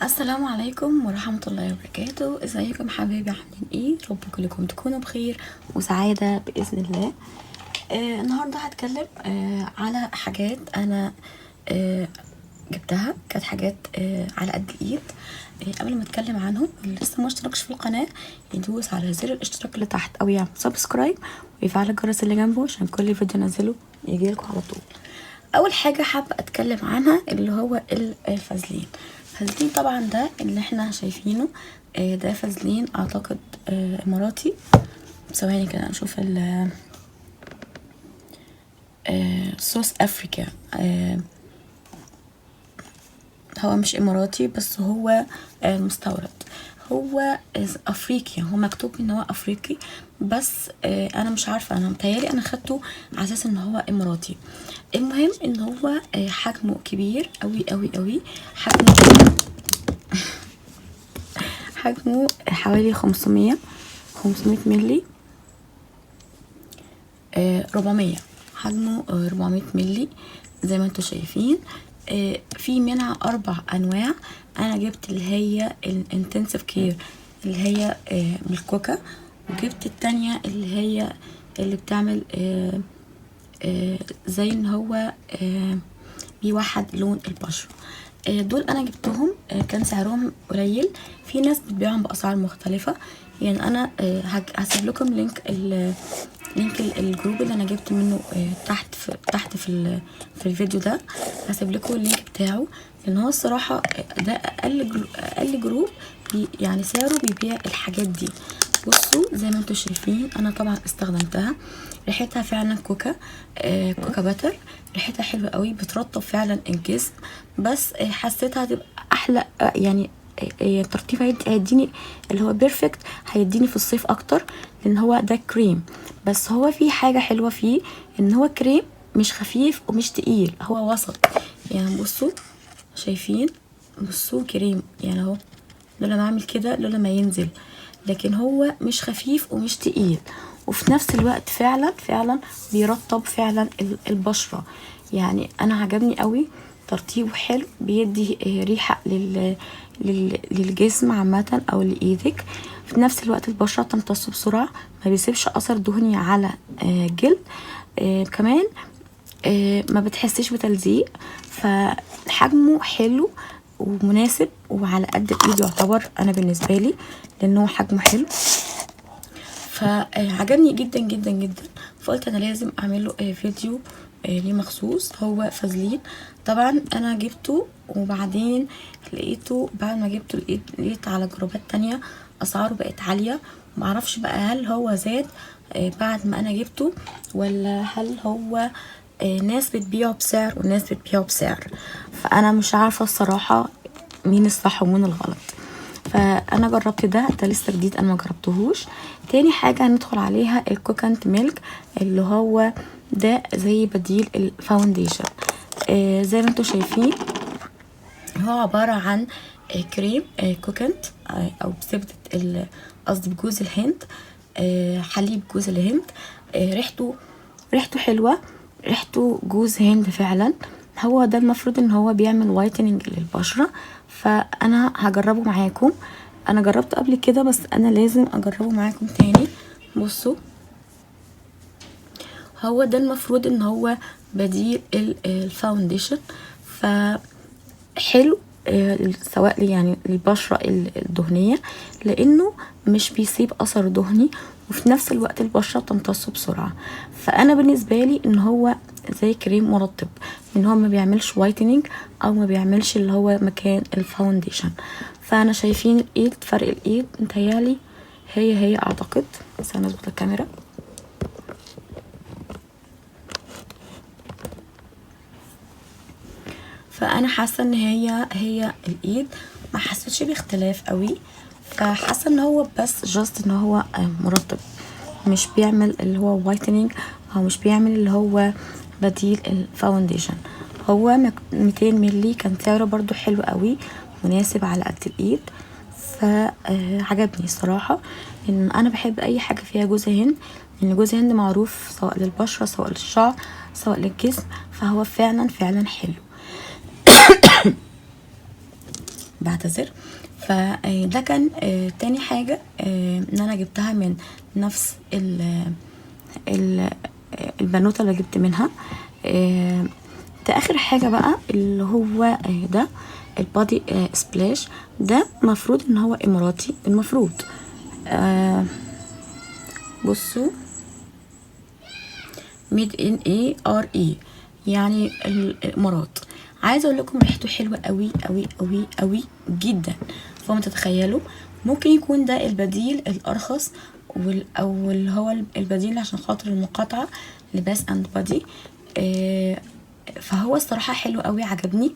السلام عليكم ورحمة الله وبركاته. ازيكم حبايبي؟ عاملين ايه؟ رب كلكم تكونوا بخير وسعادة بإذن الله. النهاردة هتكلم على حاجات انا جبتها، كانت حاجات على قد الايد. قبل ما اتكلم عنهم، اللي لسه ما اشتركش في القناة يدوس على زر الاشتراك اللي تحت او يعمل subscribe ويفعل الجرس اللي جنبه عشان كل فيديو انزله يجيلكم على طول. اول حاجة حابة اتكلم عنها اللي هو الفازلين. فازلين طبعا ده اللي احنا شايفينه، ده فازلين اعتقد اماراتي. ثواني كده نشوف ال South Africa. هو مش اماراتي بس هو مستورد، هو افريقي، هو مكتوب ان هو افريقي بس انا مش عارفه، انا متهيألي انا خدته على اساس ان هو اماراتي. المهم ان هو حجمه كبير قوي قوي قوي، حجمه حوالي 500 ملي، 400، حجمه 400 ملي زي ما انتم شايفين. في منها 4 انواع. انا جبت اللي هي ال intensive care اللي هي بالكوكا، وجبت التانية اللي هي اللي بتعمل زي ان هو بيوحد لون البشرة. دول انا جبتهم، كان سعرهم قليل، في ناس بتبيعهم باسعار مختلفة. يعني انا هسيب لكم link ال group اللي انا جبت منه، تحت في الفيديو ده هسيب لكم ال link بتاعه، لان هو الصراحة ده اقل group يعني سعره بيبيع الحاجات دي. بصوا زي ما انتم شايفين انا طبعا استخدمتها، ريحتها فعلا كوكا، cocoa butter، ريحتها حلوة قوي، بترطب فعلا الجسم، بس حسيتها هتبقى احلى، يعني الترطيب هيديني اللي هو perfect، هيديني في الصيف اكتر لان هو ده كريم. بس هو في حاجة حلوة فيه ان هو كريم مش خفيف ومش تقيل، هو وسط. يعني بصوا شايفين، بصوا كريم يعني اهو، لولا ما اعمل كده لولا ما ينزل، لكن هو مش خفيف ومش تقيل، وفي نفس الوقت فعلا فعلا بيرطب فعلا البشرة. يعني انا عجبني قوي، ترطيبه حلو، بيدي ريحه للجسم عامة او لايدك. في نفس الوقت البشرة تمتص بسرعة، ما بيسيبش اثر دهني على الجلد. كمان ما بتحسيش بتلزيق، فحجمه حلو ومناسب وعلى قد الايد يعتبر، انا بالنسبة لي لانه حجمه حلو، فعجبني جدا جدا جدا. فقلت انا لازم اعمل له فيديو ليه مخصوص. هو فازلين طبعا انا جبته، وبعدين لقيته بعد ما جبته لقيت على جروبات تانية اسعاره بقت عالية، معرفش بقى هل هو زاد بعد ما انا جبته ولا هل هو ناس بتبيعه بسعر وناس بتبيعه بسعر، فانا مش عارفة الصراحة مين الصح ومين الغلط. فانا جربت ده لسه جديد انا ما جربتهوش. تاني حاجة هندخل عليها ال coconut milk اللي هو ده زي بديل ال foundation. زي ما انتم شايفين هو عبارة عن كريم coconut، او بزبده قصدي بجوز الهند، حليب جوز الهند. ريحته حلوة، ريحته جوز هند فعلا. هو ده المفروض ان هو بيعمل whitening للبشره، فانا هجربه معاكم. انا جربته قبل كده بس انا لازم اجربه معاكم تاني. بصوا هو ده المفروض ان هو بديل ال foundation، فحلو سواء يعني للبشره الدهنية لانه مش بيسيب اثر دهني، وفي نفس الوقت البشرة بتمتصه بسرعة. فانا بالنسبة لي ان هو زي كريم مرطب، ان هو ما بيعملش whitening او ما بيعملش اللي هو مكان ال foundation. فانا شايفين الايد، فرق الايد متهيالي هي اعتقد، بس انا اظبط الكاميرا. فانا حاسه ان هي الايد ما حسيتش باختلاف قوي، فحاسه ان هو بس just ان هو مرطب، مش بيعمل اللي هو whitening او مش بيعمل اللي هو بديل ال foundation. هو 200 ملي، كان سعره برضو حلو قوي، مناسب على قد الايد، فعجبني الصراحة. لان انا بحب اي حاجة فيها جوز هند، لان جوز هند معروف سواء للبشره سواء للشعر سواء للجسم، فهو فعلا فعلا حلو. بعتذر. فده كان تاني حاجة ان انا جبتها من نفس ال ال البنوتة اللي جبت منها. ده اخر حاجة بقى اللي هو ده ال Body Splash. ده مفروض ان هو اماراتي المفروض. بصوا made in ARE، يعني الامارات. عايزه اقول لكم ريحته حلوة قوي قوي قوي قوي جدا، فما تتخيلوا. ممكن يكون ده البديل الارخص او اللي هو البديل عشان خاطر المقاطعة ل Bath and Body. فهو الصراحة حلو قوي، عجبني.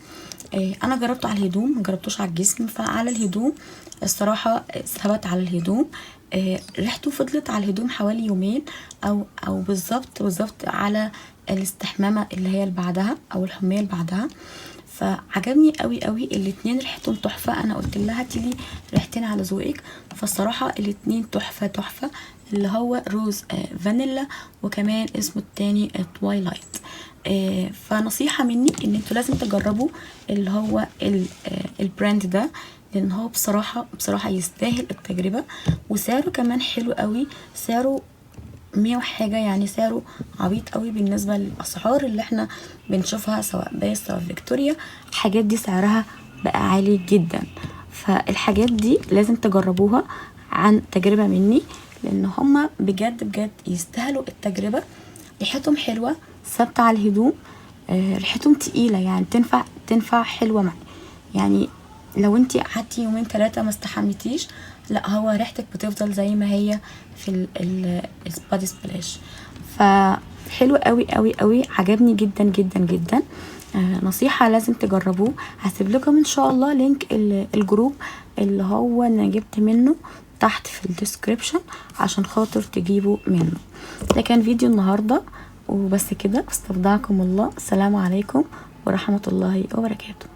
انا جربته على الهدوم، ما جربتوش على الجسم. فعلى الهدوم الصراحة ثبت على الهدوم، ريحته فضلت على الهدوم حوالي يومين او بالظبط بالظبط على الاستحمامه اللي هي اللي بعدها او الحمية اللي بعدها. فعجبني قوي قوي الاتنين، ريحتهم تحفة. انا قلت لها هاتي لي ريحتين على ذوقك، فالصراحه الاتنين تحفة تحفة، اللي هو rose فانيلا، وكمان اسمه التاني twilight. فنصيحه مني ان انتوا لازم تجربوا اللي هو ال brand ده، لان هو بصراحة بصراحة يستاهل التجربة، وسعره كمان حلو قوي، سعره 100 وحاجة، يعني سعره عبيط قوي بالنسبة للأسعار اللي احنا بنشوفها سواء Bath سواء فيكتوريا. الحاجات دي سعرها بقى عالي جدا، فالحاجات دي لازم تجربوها عن تجربة مني، لان هما بجد بجد يستاهلوا التجربة. ريحتهم حلوة، ثابتة على الهدوم، ريحتهم تقيلة، يعني تنفع حلوة معاك. يعني لو انتي قعدتي يومين 3 ما استحميتيش، لا هو ريحتك بتفضل زي ما هي في ال Body Splash. فحلو قوي قوي قوي، عجبني جدا جدا جدا. نصيحة لازم تجربوه. هسيب لكم ان شاء الله link ال group اللي هو انا جبت منه تحت في ال description عشان خاطر تجيبوا منه. ده كان فيديو النهاردة وبس كده، استودعكم الله، السلام عليكم ورحمة الله وبركاته.